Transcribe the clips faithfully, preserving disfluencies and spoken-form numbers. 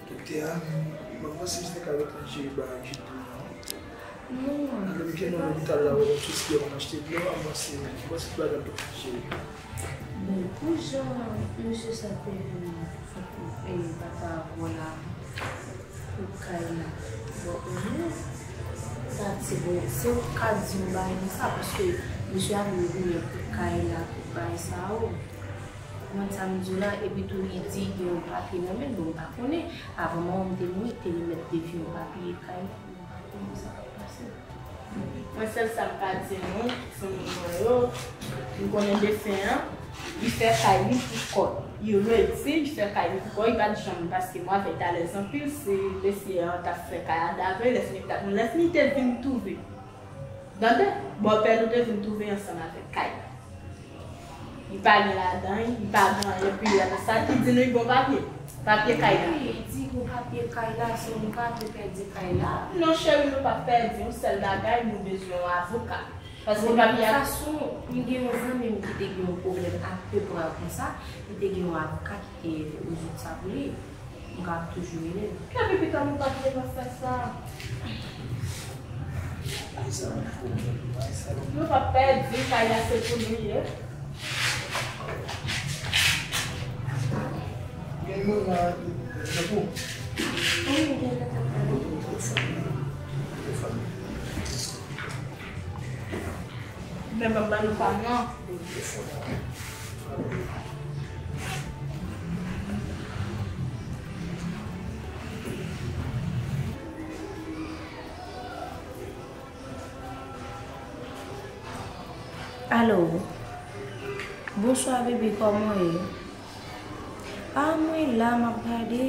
Doktè a, mwen panse m te ka ret nan jere bagay jip pou mwen. Non. Alò, m te nan lopital la, wè, tout ki an achte dlo, m panse, m panse tout bagay ap jere. Bon, pou jan mesye sa te vin, e, papa a la, pou kay la. Bon, ou menm, sa se bon. Se ou k ka di yon bagay konsa, paske mesye a vin goumen pou kay la, pou bagay sa yo. Konprann sa m di w la, epi tou li di gen yon papye nan men l, bon, m pa konnen. Avan manman m te mouri, li te remèt defen yon papye kay la, m pa konnen sa k ap pase. Mwen, sèl sa m ka di nou, timoun mwen yo, m konnen defen an, li fè kay li pou kò l. Li redi, li fè kay li pou kò l, li pa t janm, paske mwen avè l t alèz anpil, si mesye an t ap fè kay a dapre, lè fini t ap, lè fini te vin twouve. Tande, bòpè nou te vin twouve ansanm avèk kay la. Li pa gen ladan l, li pa gen anyen pou li ladan sa ki di nou li gon papye. Papye kay la. Wi, li di gon papye kay la, so nou pa vle pèdi kay la. Non, cheri, nou p ap pèdi yon sèl bagay, nou bezwen yon avoka. Paske bon, papye a. De tout fason, m gen yon zanmi m ki te gen yon pwoblèm apeprè konsa, li te gen yon avoka ki te rezoud sa pou li. M ka ap toujou rele l. Epi pita nou pa t gentan fè sa. Nou p ap pèdi, kay la se pou nou l ye. Gen moun la, tankou. Wi, gen lè t ap pale. Men ban m ba nou pa m nan. Alo. Bonswa, bebe, kòman w ye? A, mwen la, m ap gade.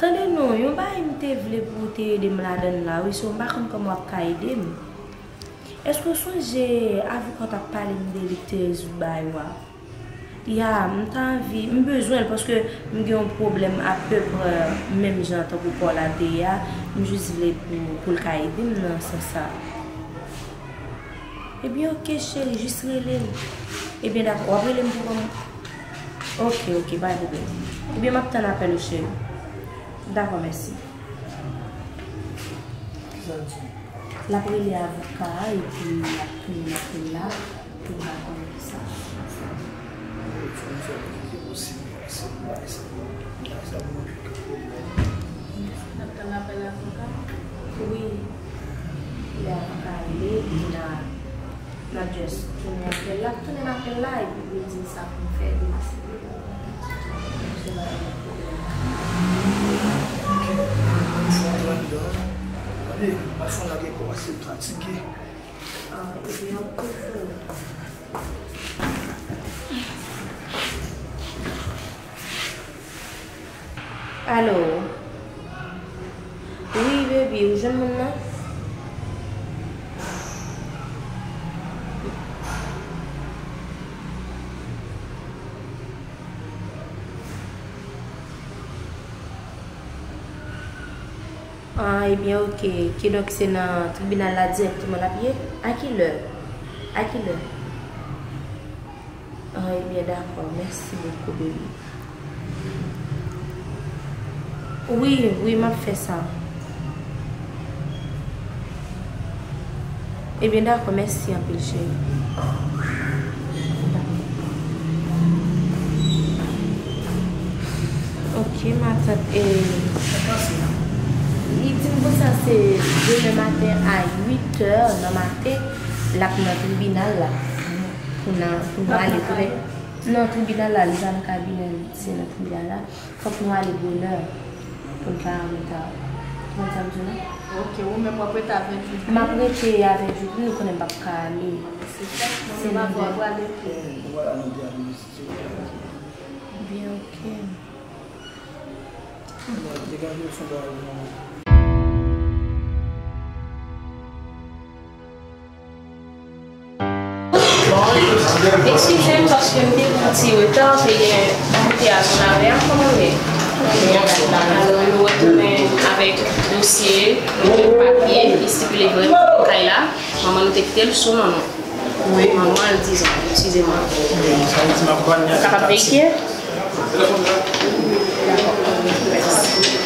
Tande non, yon bagay m te vle pou w te ede m ladan l la, wi, so m pa konn kòman w ap ka ede m. Èske w sonje avoka w t ap pale m de li k te rezoud bagay ou a? Ya, m ta anvi, m bezwen l paske m gen yon pwoblèm apeprè menm jan tankou pa w la te ye a. M jis vle pou, pou l ka ede m nan sans sa. Ebyen, oke, cheri, jis rele l. Ebyen, dakò, w ap rele m pou ban m. Oke, oke, pa gen pwoblèm. Ebyen, m ap tann apèl ou, cheri. Dakò, mèsi. Kisa l di? L ap rele avoka a, epi l ap tounen apèl la, pou l ka konnen kisa. Wi, fò n fè l pi vit ke posib, paske bagay sa, bagay sa mwen pran pwoblèm. N ap tann apèl avoka? Wi. Lè avoka a rele, epi n a N ap just tounen apèl la, tounen apèl la, epi pou l di m sa pou m fè, epi se li. Se pa yon pwoblèm. Yon fwa w antre anndan, tande, pafwa w lage kò w ase fatige. Ah, ebyen, ok, frè. Alo? Wi, baby, ou jwenn moun nan? Ah, ebyen, ok. Kidonk, se nan tribinal la dirèkteman l ap ye? A ki lè? A ki lè? Ah, ebyen, dakò. Mèsi bokou, baby. Wi, wi, m ap fè sa. Ebyen, dakò, mèsi anpil, cheri. Ok, matant, e, li di m konsa se demen maten a uit è nan maten, l ap nan tribinal la. Pou nan, pou nou ale, pou nou, nan tribinal la, li pa nan kabinè l, se nan tribinal la. Fòk nou ale bonè pou n pa an reta. Ou konprann sa m di w la? Ok, ou menm w ap rete avèk Djoudly? M ap rete avèk Djoudly, nou konnen m p ap ka ale. Se fèt, mwen menm avè w ap prale tou. Ebyen, ok. Degaje w fon bagay non. Eskize m paske m te pran ti reta, te gen anbouteya sou lari a, kòman w ye? Alò, nou retounen avèk dosye, papye ki estipile vre kay la, manman nou te kite l sou non nou. Wi, manman l, dizon, eskize mwen. Sa vle di m ap vann li ak kat. Kapab verifye? Dakò. Mèsi.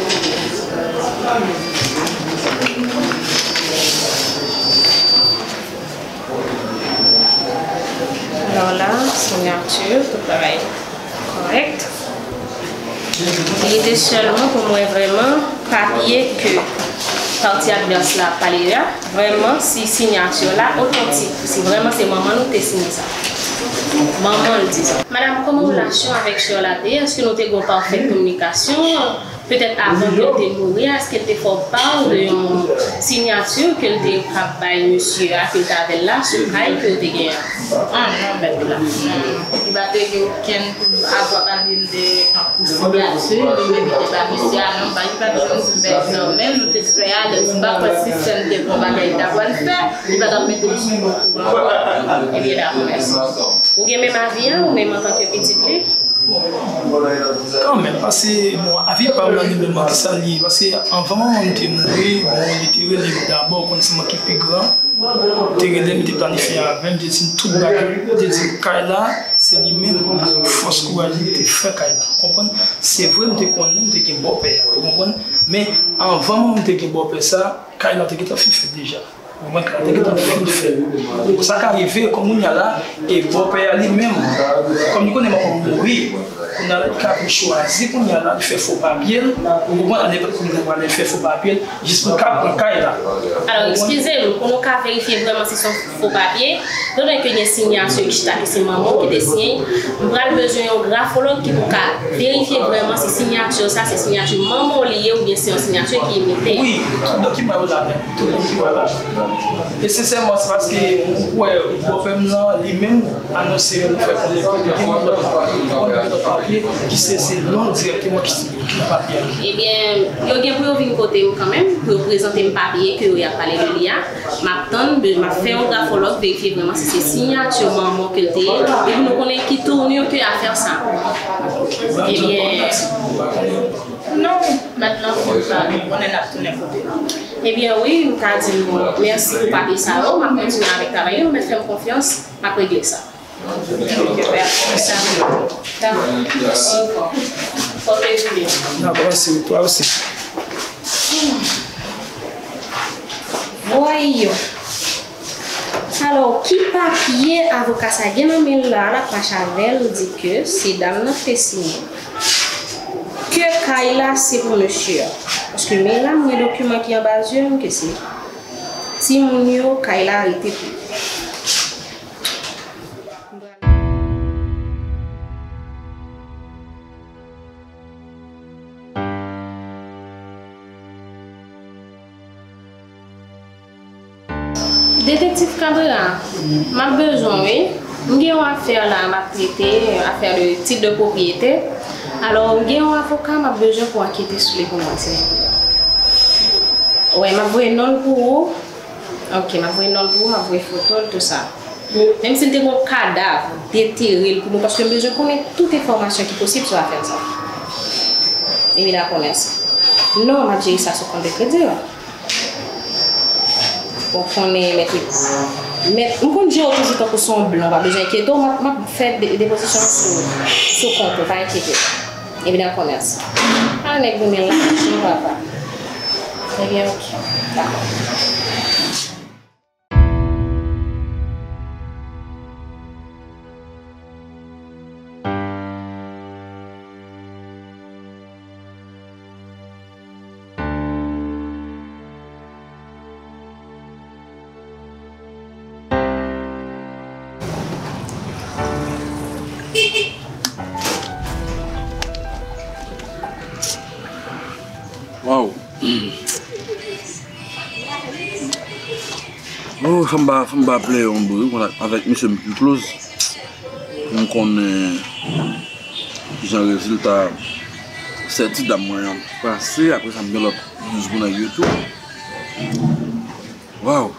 Alò la, siyati, tout bagay kòrèk. Li rete sèlman pou m wè vrèman papye ke pati advès la pale a, vrèman si siyati la otantik, si vrèman se manman nou ki te siyen sa. Manman l, dizon. Madanm, kòman relasyon avèk sè w la te ye? Èske nou te gen yon pafè kominikasyon? Petèt avan ke l te mouri a, èske l te fè w pa de yon siyati ke l te ap bay mesye a, ke l t avè l la, sou kay ke yo te gen an? Ah non, mèt la. Non, non. Li pa te gen okenn, avan pale m de tankou siyati, li menm li te ba mesye a, non, pa, li pa t janm di m bèl nan men, nou te trè alèz. M pa kwè si sè m te gen yon bagay li ta pral fè, li pa t ap mete m sou okouran. Ebyen, dakò, mèsi. Ou gen menm avi a, ou menm antanke pitit li? Kanmenm, paske, bon, avi pa m nan li menm, kisa li ye? Paske anvan manman m te mouri, bon, li te rele m dabò, ou konn se mwen ki pi gran. Te rele m, te planifye avè m, te di m tout bagay. Te di m kay la, se li menm, avèk fòs kouraj li, te fè kay la. Ou konprann? Se vre, m te konnen m te gen bòpè a, ou konprann? Men, anvan manman m te gen bòpè sa, kay la te gentan fin fèt deja. Ou konprann? Kay la te gentan fin fèt. Sa ka rive, kòm kounye a la, e bòpè a li menm, kòm li konnen manman m mouri, kounye a la, li ka vin chwazi kounye a la, li fè fo papye l, ou konprann? Nenpòt kounye a la, li fè fo papye l, jis pou l ka pran kay la. Alò, eskize m, pou nou ka verifye vrèman si se yon fo papye, etan donne ke gen siyati ki chita, ke se manman w ki te siyen, m pral bezwen yon grafològ ki pou ka verifye vrèman si siyati sa, se siyati manman w li ye, oubyen se yon siyati ki imite. Wi, tout dokiman yo la menm. Tout moun ki wè la. E sensèman, se paske m kwè bòpè m nan, li menm, anonse m, fè konnen ke gen yon lòt papye, gen yon lòt papye ki se, se non dirèkteman ki, ki nan papye a. Ebyen, yo gen pou yo vin kote m kanmenm, pou yo prezante m papye ke yo ap pale de li a. M ap tann, m ap fè yon grafològ, verifye vrèman si se siyati manman w ke l te ye, epi nou konnen ki tournure ke afè sa. Ebyen, non, mèt lan fin pale, konnen n ap tounen kote nou. Ebyen wi, m ka di nou mèsi pou papye sa yo, m ap kontinye avèk travay yo, nou mèt fè m konfyans, m ap regle sa. Ok, mèsi. Dakò. Mèsi ankò. Fò ke jounen. Dakò, mèsi, twa osi. Voyons. Alò, ki papye avoka sa gen nan men l la, l ap mache avè l, di ke se dam nan ki te siyen. Ke kay la se pou mesye a. Paske men la, m gen dokiman ki anba zye m ke se timoun yo, kay la rete pou yo. Detektiv Cabrera, m ap bezwen w, wi. M gen yon afè la, m ap trete, afè de tit de pwopriyete. Alò, m gen yon avoka, m ap bezwen pou ankete sou li pou mwen, silvouplè. Wi, m ap voye non l pou ou. Ok, m ap voye non l pou ou, m ap voye foto l, tou sa. Menm si l te gen yon kadav, detere l pou nou, paske m bezwen konnen tout enfòmasyon ki posib sou afè sa. Epi dakò, mèsi. Non, m ap jere sa sou kont de kredi w. Ou konnen, mèt, mèt, m konn jere w toujou tankou se yon blan, w pa bezwen enkyete w, m ap, m ap fè de-, depozisyon sou, sou kont ou, pa enkyete w. Epi dakò, mèsi. A, nèg goumen la, non, papa. Ebyen, ok. Dakò. Waw. Oh, fò m pa, fò m pa plede yon bri avèk misye m pi close. Pou m konnen kijan rezilta sèt ti dam mwen an pase. Apre sa, m gen lòt douz moun ak yo tou. Waw!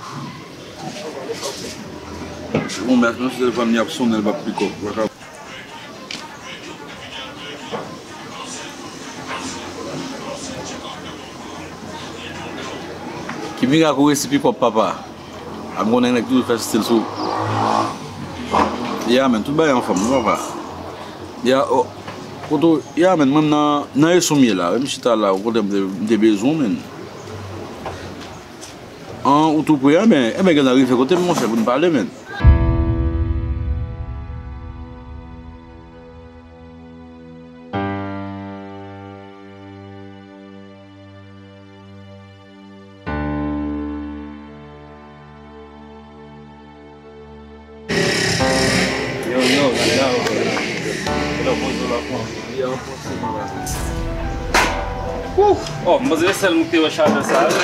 Se bon, men sou telefòn li ap sonnen, li p ap pikòp. Ki mirak ou resi pikòp, papa? A m konnen nèg toujou fè stil sou. Ya, men, tout bagay anfòm, non, papa. Ya, o, kote w, ya, men, mwen, nan, nan eso m ye la, wi, m chita la, ou konnen m te, m te bezwen w, men. An, ou tou pre, enben, enben, gen nan rive kote m, monchè, pou n pale, men. Yo, yo, yo. Yo, poze w la, pran. Yo, poze w la. Wouh! Oh, mwen se sèl moun ki te wè chalè sa, wi.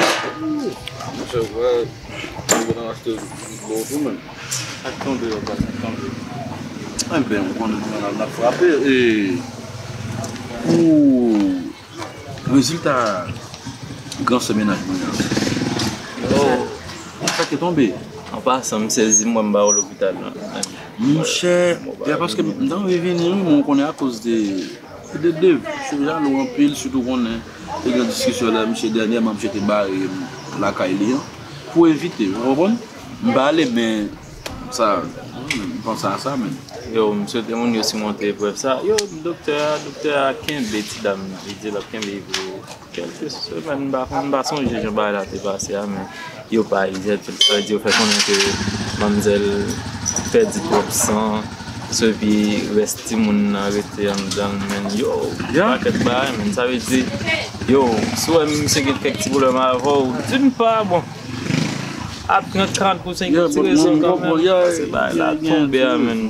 Ah, monchè, vre. Mwen gentan achte dlo tou, men. Sa k tonbe yo, baz, sa k tonbe. Enben, ou konnen kouman n ap, n ap frape. E, pou rezilta gran sè mennaj mwen an. Oh. Sa k te tonbe? An pasan, m sezi, m wè m pa wè lopital, non. Monchè, e paske m t anvi vini, wi, men ou konnen akoz de, de, de, misye jalou anpil, sitou konnen te gen diskisyon la, misye dènyèman, misye te bare lakay li an, pou evite, ou konprann? M pa ale, men sa, m panse a sa, men. Yo, m swete moun yo simonte eprèv sa. Yo, doktè a, doktè a kenbe ti dam nan, li di l ap kenbe li pou kèlke semèn, m pa konn, m pa sonje jan bagay la te pase a, men yo pa egzèt, sa vle di yo fè konnen ke manmzèl pèdi twòp san, epi rès timoun nan rete anndan l, men yo, pakèt bagay, men sa vle di, yo, si w wè misye gen kèk ti pwoblèm avè w, d'une part, bon, a trant, karant pou san, gen ti rezon kanmenm, paske bagay la tonbe a, men.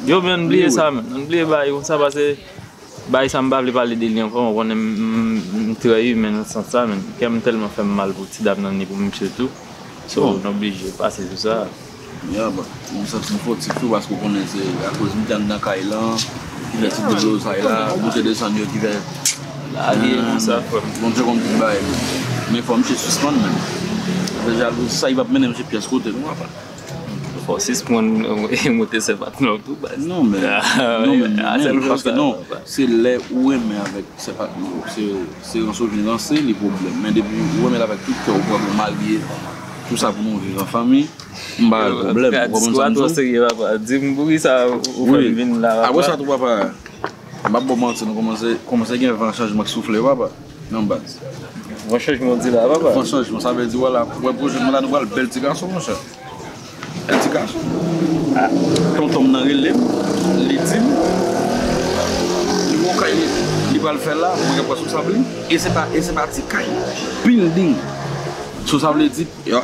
Yo, men, ann bliye sa, men, ann bliye bagay konsa, paske bagay sa, m pa vle pale de li ankò, ou konnen m, m, m trè imen nan sans sa, men kè m tèlman fè m mal pou ti dam nan ni pou misye tou. So, n oblije pase sou sa. Ya, but, m santi m fòtif tou, paske ou konnen se akoz m te anndan kay lan, ki fè ti dlo sa la, moute desann yo, ki fè. Lage konsa, frè m. Bondye konn tout bagay, men. Men fò misye sispann, men. Fè jalouzi, sa, li p ap mennen misye pyès kote, non, papa. Fò w sispann, e, moute sè patnè w tou, baz. Non, men, non, men, men, paske non, se lè ou renmen avèk sè patnè w, se, se ranse w vin ranse, li pwoblèm. Men depi ou renmen l avèk tout kè w, ou pran pou marye, tout sa pou nou viv an fanmi, m pa wè l pwoblèm, ou konprann sa m di w? Serye, papa. Di m poukisa ou fè m vin la, papa. Apre sa tou, papa, m p ap ba w manti, nou kòmanse, kòmanse gen van chanjman k soufle, papa. Non, baz. Van chanjman w di la, papa. Van chanjman, sa vle di, vwala, wè pwojè nou la, nou pral bèl ti gason, monchè. Bèl ti gason. Tonton m nan rele m, li di m, li gon kay li, li pral fè la, mwen gen responsab li. E se pa, e se pa ti kay. Building. So, sa vle di, yo,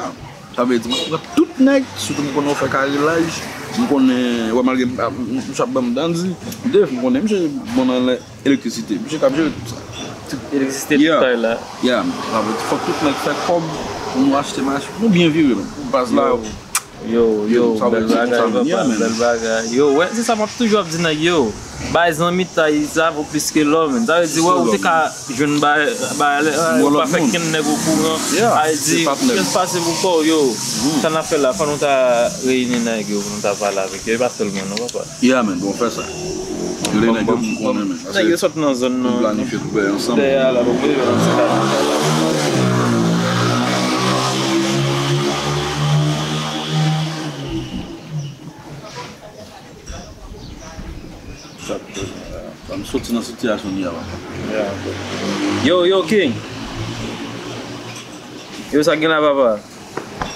sa vle di, mwen pran tout nèg, sitou m konnen w fè karilaj, m konnen, wè, malgre m, m, m, misye ap ban m dandi, Dave, m konnen misye bon nan elektrisite. Misye k ap jere tout sa. Tout elektrisite, tout kay la. Yeah, sa vle di fòk tout nèg fè kòb pou nou achte machin, pou nou byen vire, men. Pou baz la, yo, yo, bèl bagay, papa, bèl bagay. Yo, wè, se sa m ap toujou ap di nèg yo. Bay zanmitay, sa vo plis ke lò, men. Sa vle di, wè, ou te ka jwenn bay, bay, ou pa fè kenn nèg okouran. Sa vle di, kenn pase pou kò w, yo. Sa n ap fè la, fò nou ta reyini nèg yo, pou nou ta pale avèk yo. E pa sèl mwen, non, papa. Yeah, men, bon, fè sa. Rele nèg yo pou m konnen, men. Nèg yo sot nan zòn nan. Nou planifye pou bay ansanm. Dèyè a la, nou mete yo nan ti kay. Sa k fè, ban m soti nan sitiyasyon m ye a, papa. Yo, yo, King. Yo, sa k gen la, papa?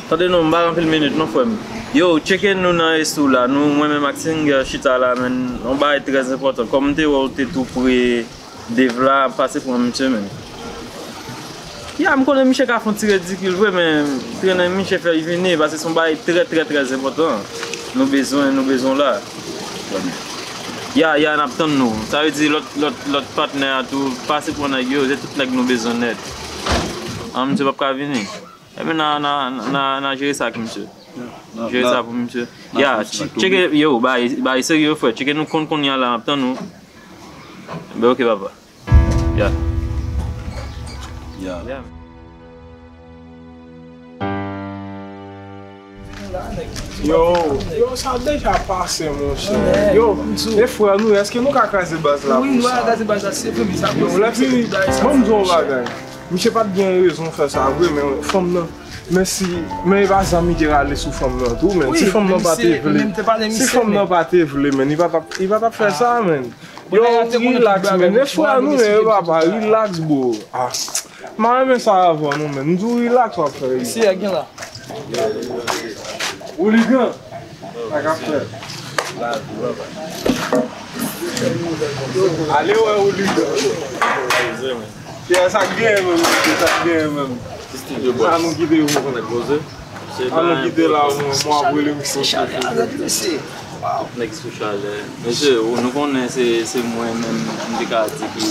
Tande non, m pa gen anpil minit non, frè m. Yo, tcheke nou nan resto la. Nou, mwen menm ak Singer chita la, men yon bagay trè enpòtan. Kòm m te wè w te tou pre Dave la, pase pran misye, men. Ya, m konnen misye ka fè yon ti ridikil vre, men trennen misye fè l vini, paske se yon bagay trè, trè, trè enpòtan. Nou bezwen, nou bezwen w la. Ya, ya, n ap tann nou. Sa vle di lòt, lòt, lòt patnè a tou, pase pran nèg yo, se tout nèg nou bezwen nèt. An, misye p ap ka vini. Ebyen, n a, n a, n a, n a jere sa ak misye. Jere sa pou misye. Ya, tcheke, yo, bay, bay serye, frè. Tcheke nou konn kounye a la, n ap tann nou. Ben, oke, papa. Ya. Ya. Ya. Yo, yo, sa deja pase, monchè. Yo, e frè nou, èske nou ka kraze baz la pou sa? Wi, nou ka kraze baz la, se vre, men sa. Yo, lè fini, ban m di w yon bagay. Misye pa t gen rezon fè sa vre, men fanm nan, men si, men e pa zam li te rale sou fanm nan tou, men si fanm nan pa te vle, si fanm nan pa te vle, men li pa t ap, li pa t ap fè sa, men. Yo, relax, men. Nèg frè nou, men, papa, relax, bro. Ah. M pa renmen sa avè w non, men. M di w relax w ap fè. Mesye a gen la. Ouligan. Sa k ap fè? Ale wè Ouligan. Pierre, sa k genyen menm, mesye, sa k genyen menm? Sa nou kite yo. An nou kite la, mwen, mwen ap rele misye. Nèg sou chalè. Mesye, nou konnen se, se mwen menm, m te ka di ki,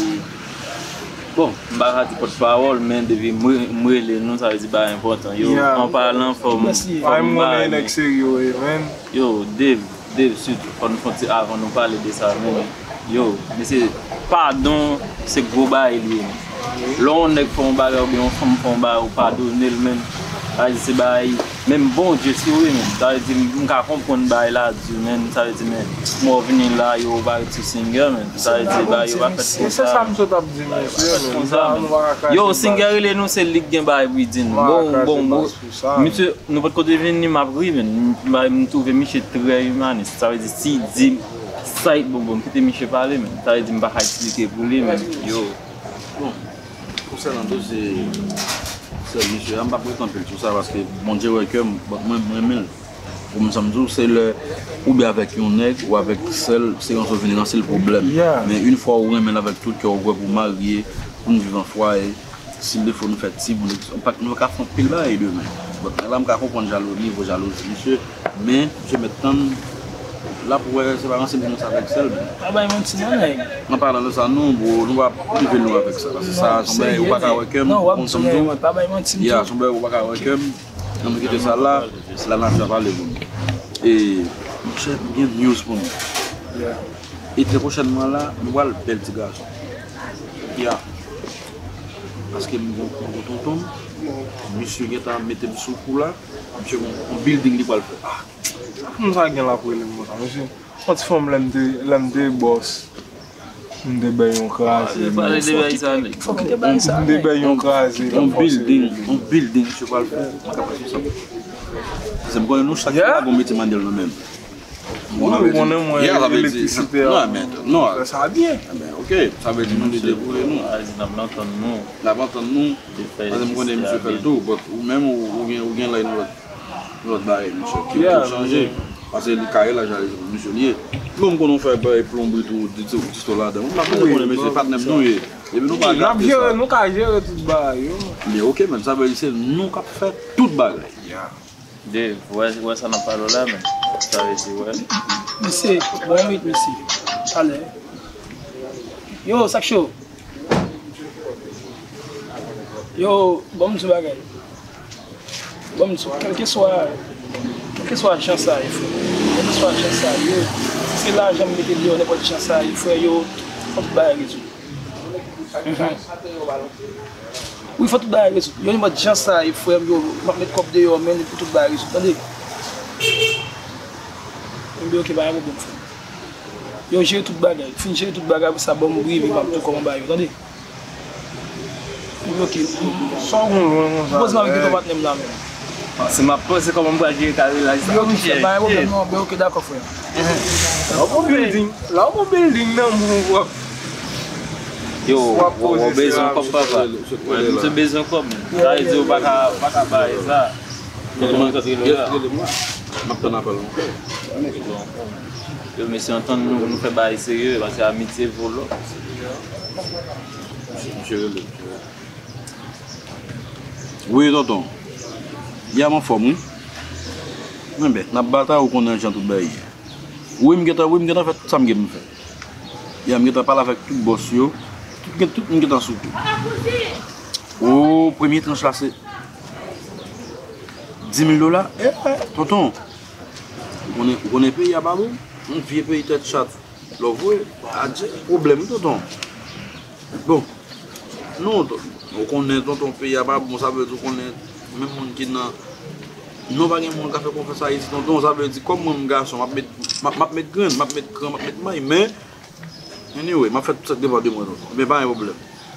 bon, m pa ka di pòtpawòl, men depi m re-, m rele nou, sa vle di bagay enpòtan. Yo, an palan, fò m, fò m ba nèg serye, wi, men. Yo, Dave, Dave, sitou, fò n fè yon ti, avan nou pale de sa, men, yo, mesye, padon, se gwo bagay li ye, men. Lè yon nèg fè yon bagay oubyen yon fanm fè yon bagay, ou padone l, men. Sa vle di se bagay, menm Bondye sou wi, men. Sa vle di, m ka konprann bagay la di, men. Sa vle di, men, kòman w vini la, yo, ou pa ret sou Singer, men. Sa vle di, bagay yo pa fèt konsa. Se sa m sot ap di, mesye, men. Sa nou pa ka krache. Yo, Singer rele nou, se li k gen bagay pou l di nou. Bon, bon, bon. Misye, nou pot kote vini, m ap ri, men. M, m, m twouve misye trè imanis. Sa vle di, si l di sa, bon, bon, m kite misye pale, men. Sa vle di, m pa ka eksplike pou li, men. Yo. Bon, konsènan dosye sè misye a, m p ap ret anpil sou sa, paske Bondye wè kè m, but mwen, mwen renmen l. Ou konprann sa m di w, se lè ou byen avèk yon nèg, ou avèk sè l, se yon sòt vini nan sèl pwoblèm. Men yon fwa ou renmen l avèk tout kè w, ou prè pou w marye, pou n viv an fwaye, si l defo nou fè timoun, nou pa, nou ka fè anpil bagay demen. But la m ka konprann jalou, nivo jalouzi misye, men misye mèt tann, l ap wè se pa ranse misye nan sa avèk sè l, men. Pa bay manti non, nèg. An palan de sa, non, bro, nou pa prive nou avèk sa, paske sa, se yon bagay ou pa ka wè kè m, ou konn sa m di w. Pa bay manti, m di w. Ya, se yon bagay ou pa ka wè kè m, Ann nou kite sa la, se lanati ap pale pou nou. E, monchè, m gen news pou nou. E trè pwochènman la, nou pral bèl ti gason. Ya. Paske m gon, m gon tonton m, misye gentan mete m sou kou la, misye gon, gon building li pral fè. Ah! Sa moun sa gen la pou rele m konsa, mesye? Yon ti fanm lè m te, lè m te bòs. M te bay yon kraze. Fò kite bay sa, nèg. Fò kite bay sa, nèg. M te bay yon kraze. Yon building, yon building, misye pral fè. M ka fè sou sa. Se m konnen nou chak la gon metye manuèl nan men nou. Ou konnen mwen elektrisite a. Non, men, non. Fè sa byen. Ebyen, ok. Sa vle di nou te debouye nou. N ap antann nou. N ap antann nou. Paske m konnen misye fè l tou. But ou menm, ou, ou gen, ou gen lòt. Lòt bagay, mesye, ki pou chanje. Paske li kare la, jan misye li ye. Bon, m konnen w fè bagay plonbri tou, di tou, di tou ladan. M pa konnen, konnen, mesye, patnè m nou ye. Epi nou pa gate sa. Nou ka jere tout bagay, yo. Men ok, men sa vle di se nou k ap fè tout bagay. Dave, wè, wè sa n ap pale w la, men. Sa vle di, wè. Mesye, bon, wi, mesye. Talè. Yo, sa k cho? Yo, ban m di w bagay. Ban m di w, kèlkeswa, kèlkeswa jan sa ye, frè. Kèlkeswa jan sa ye, si se lajan m mete deyò, nenpòt jan sa ye, frè, yo, fò tout bagay rezoud. Mhm. Wi, fò tout bagay rezoud. Yo, nenpòt jan sa ye, frè m, yo, m ap met kòb deyò, men pou tout bagay rezoud, tande. M di, ok, pa gen pwoblèm, frè m. Yo, jere tout bagay. Fin jere tout bagay, apre sa, ban m rive, m ap tou kòman ba yo, tande. Ou bloke. Sa w gon lwen konsa. Poze m avèk tonton patnè m la menm. Panse m ap panse kòman m pral jere kare la sa. Yo, monchè, pa gen pwoblèm non, men ok, dakò, frè. La w gon building, la w gon building nan men w, w ap. Yo, w ap poze se la, w bezwen kòb, papa. Mwen, m te bezwen kòb, men. Sa vle di, w pa ka, w pa ka bay sa. Rele m, rele m la. M ap tann apèl ou. Yo, mesye, antann nou, nou fè bagay serye, paske amitye vo lò. Misye rele. Wi, tonton. Ya m anfòm, wi. Enben, n ap batay, ou konnen jan tout bagay ye. Wi, m gentan, wi, m gentan fè tout sa m gen pou m fè. Ya m gentan pale avèk tout bòs yo. Tout, gen, tout moun gentan sou kou. O, premye tranch la, se Dis mil dola? Eh, tonton. Ou konnen, ou konnen peyi a pa bon? Yon vye peyi tèt chat. Lè w voye, adje, pwoblèm, tonton. Bon. Non, ton-, ou konnen, tonton, peyi a pa bon, sa vle di ou konnen, menm moun ki nan, non, pa gen moun ka fè konfyans Ayiti, tonton, sa vle di, kòm mwen, m gason, m ap met, m ap, m ap met grenn, m ap met kran, m ap met may, men, anyway, m ap fè tout sa k depann de mwen, tonton. Men pa gen pwoblèm.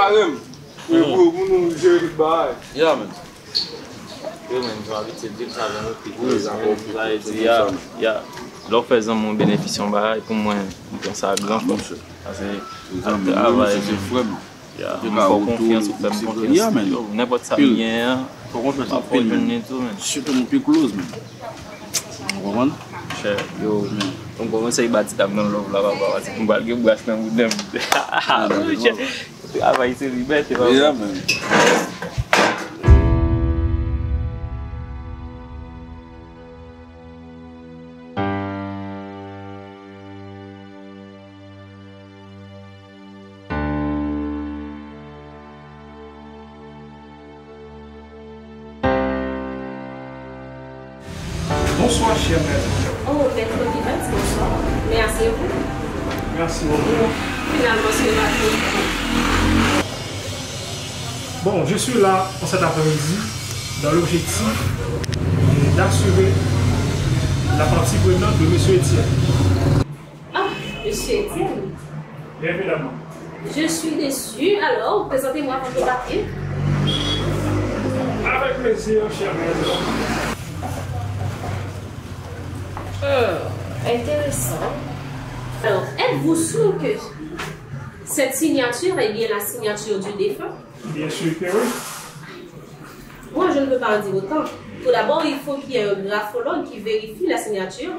pare m. Pou, pou, pou nou jere tout bagay. Yeah, man. Yo, men, jan abitye di m sa, jan nou te koze sa, pou sa e di, ya, ya. Lè w fè zanmi w benefisye yon bagay, pou mwen, m pran sa ak gran fòs. Paske ap travay, ya, m fè w konfyans, ou fè m konfyans. Yo, nenpòt sa m gen an, m ap fè w jwenn li tou, men. Sitou moun pi close, men. Ou konprann? Chè, yo, m kòmanse ba ti dam nan love la, papa, paske m pral gen brach nan bouda m. Travay se libète, papa. Yeah, man. Bonsoir, cher maître. Oh, maître Vivens, bonsoir. Mais asseyez-vous. Merci beaucoup. Finalement, ce matin. Bon, je suis là en cet après-midi dans l'objectif, euh, d'assurer la partie prenante de monsieur Etienne. Ah, monsieur Etienne. Bien évidemment. Je suis déçu. Alors, présentez-moi votre papier. Avec plaisir, cher maître. Hmm, intéressant. Alors, êtes-vous sûr que cette signature est bien la signature du défunt? Bien sûr que oui. Moi, je ne peux pas en dire autant. Tout d'abord, il faut qu'il y ait un graphologue qui vérifie la signature,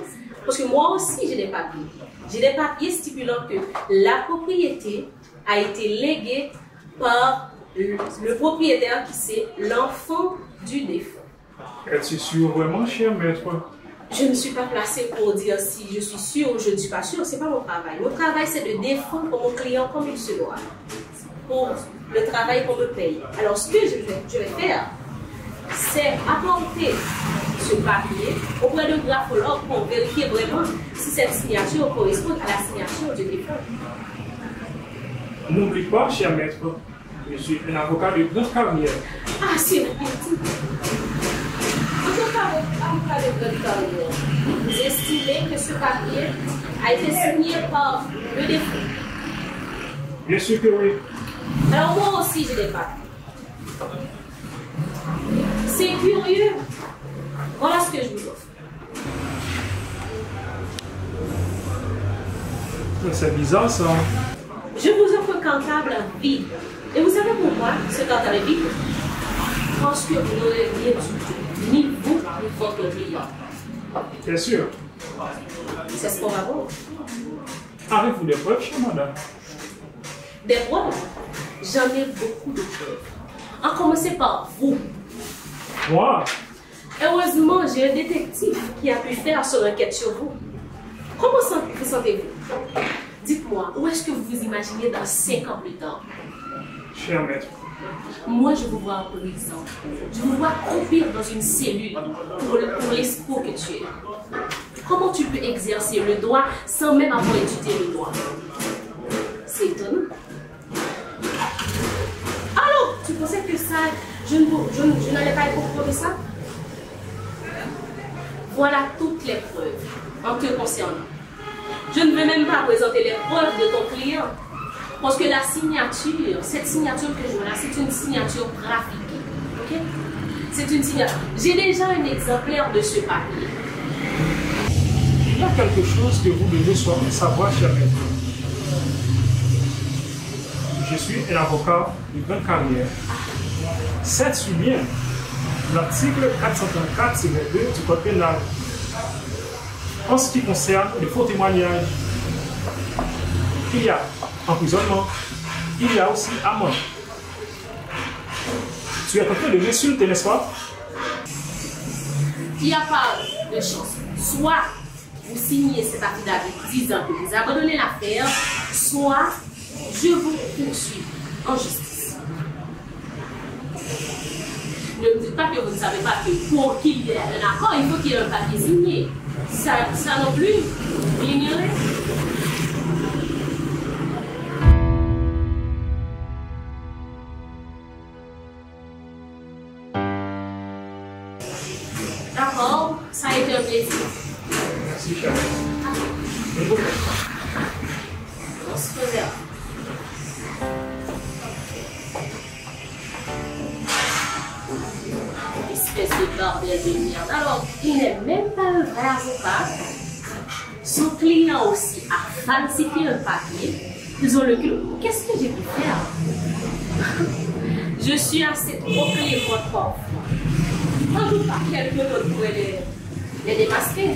parce que moi aussi, j'ai des papiers. J'ai des papiers stipulant que la propriété a été léguée par le, le propriétaire qui c'est l'enfant du défunt. Es-tu sûr vraiment, cher maître? Je ne suis pas placée pour dire si je suis sûre ou je ne suis pas sûre. C'est pas mon travail. Mon travail, c'est de défendre mon client comme il se doit. Pour le travail qu'on me paye. Alors, ce que je vais, je vais faire, c'est apporter ce papier auprès d'un graphologue pour vérifier vraiment si cette signature correspond à la signature du défunt. N'oublie pas, cher maître, je suis un avocat de grande carrière. Ah, c'est vous qui le dites. En tant qu'avocat de grande carrière, vous estimez que ce papier a été signé par le défunt? Bien sûr que oui. Alors moi aussi, je n'ai pas. C'est curieux. Voilà ce que je vous offre. Mais c'est bizarre, ça. Je vous offre un cartable vide. Et vous savez pourquoi ce cartable est vide? Parce que vous n'aurez rien du tout. Ni vous, ni votre client. T'es sûr? C'est ce qu'on va voir. Avez-vous des preuves, chère madame? Des preuves? J'en ai beaucoup de preuves. En commencer par vous. Moi? Heureusement, j'ai un détective qui a pu faire son enquête sur vous. Comment sen-, vous sentez-vous? Dites-moi, où est-ce que vous vous imaginez dans cinq ans plus tard? Cher maître. Moi, je vous vois en prison. Je vous vois croupir dans une cellule pour, pour l'escroc que tu es. Comment tu peux exercer le droit sans même avoir étudié le droit? C'est étonnant. Vous pensez que ça, je ne vous- je ne- je n'allais pas être au courant de ça? Voilà toutes les preuves en te concernant. Je ne vais même pas présenter les preuves de ton client. Parce que la signature, cette signature que je vois là, c'est une signature trafiquée. Ok? C'est une signature. J'ai déjà un exemplaire de ce papier. Il y a quelque chose que vous devez so- savoir, cher maître. Je suis un avocat de grande carrière. Certes, je suis bien l'article quatre cent trente-quatre tiret deux du Code pénal en ce qui concerne les faux témoignages. Il y a emprisonnement, il y a aussi amende. Tu es en train de m'insulter, n'est-ce pas? Il y a pas de chance. Soit vous signez cet affidavit disant que vous abandonnez l'affaire, soit je vous poursuis en justice. Ne me dites pas que vous ne savez pas que pour qu'il y ait un accord, il faut qu'il y ait un papier signé. Ça, ça non plus, vous l'ignorez. D'accord, ça a été un plaisir. Merci, cher. On se reverra. Espèce de barbel de merde. Alors, il n'est même pas un vrai avocat. Son client aussi a falsifié un papier. Ils ont le culot. Qu'est-ce que j'ai pu faire? Je suis assez trop clémente parfois. Sans doute pas, quelqu'un d'autre pourrait les, les démasquer.